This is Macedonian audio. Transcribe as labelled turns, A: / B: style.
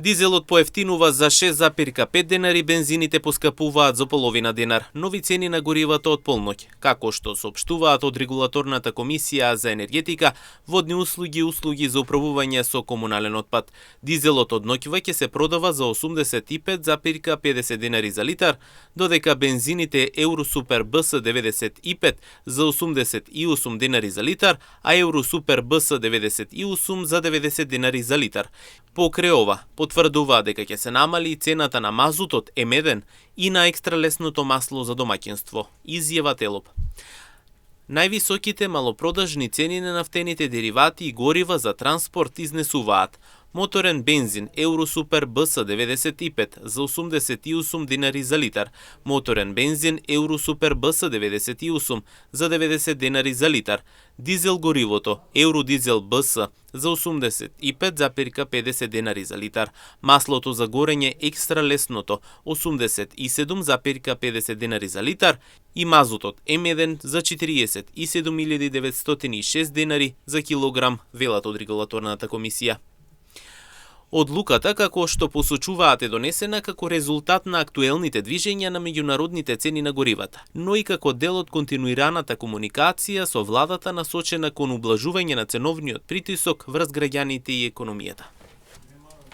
A: Дизелот поевтинува за 6,5 денари, бензините поскапуваат за половина денар. Нови цени на горивата од полноќ. Како што соопштуваат од Регулаторната комисија за енергетика, водни услуги и услуги за управување со комунален отпад. Дизелот од ноќва ќе се продава за 85,50 денари за литар, додека бензините Евросупер БС 95 за 88 денари за литар, а Евросупер БС 98 за 90 денари за литар. Покрај ова, потврдува дека ќе се намали цената на мазутот М1 и на екстралесното масло за домаќинство, изјава Телоп. Највисоките малопродажни цени на нафтените деривати и горива за транспорт изнесуваат: моторен бензин Евросупер БС 95 за 88 денари за литар, моторен бензин Евросупер БС 98 за 90 денари за литар, дизел горивото Евродизел БС за 85,50 денари за литар, маслото за горење екстра лесното 87,50 денари за литар и мазутот М1 за 47.906 денари за килограм, велат од Регулаторната комисија. Одлуката, како што посочуваат, е донесена како резултат на актуелните движења на меѓународните цени на горивата, но и како дел од континуираната комуникација со владата насочена кон ублажување на ценовниот притисок врз граѓаните и економијата.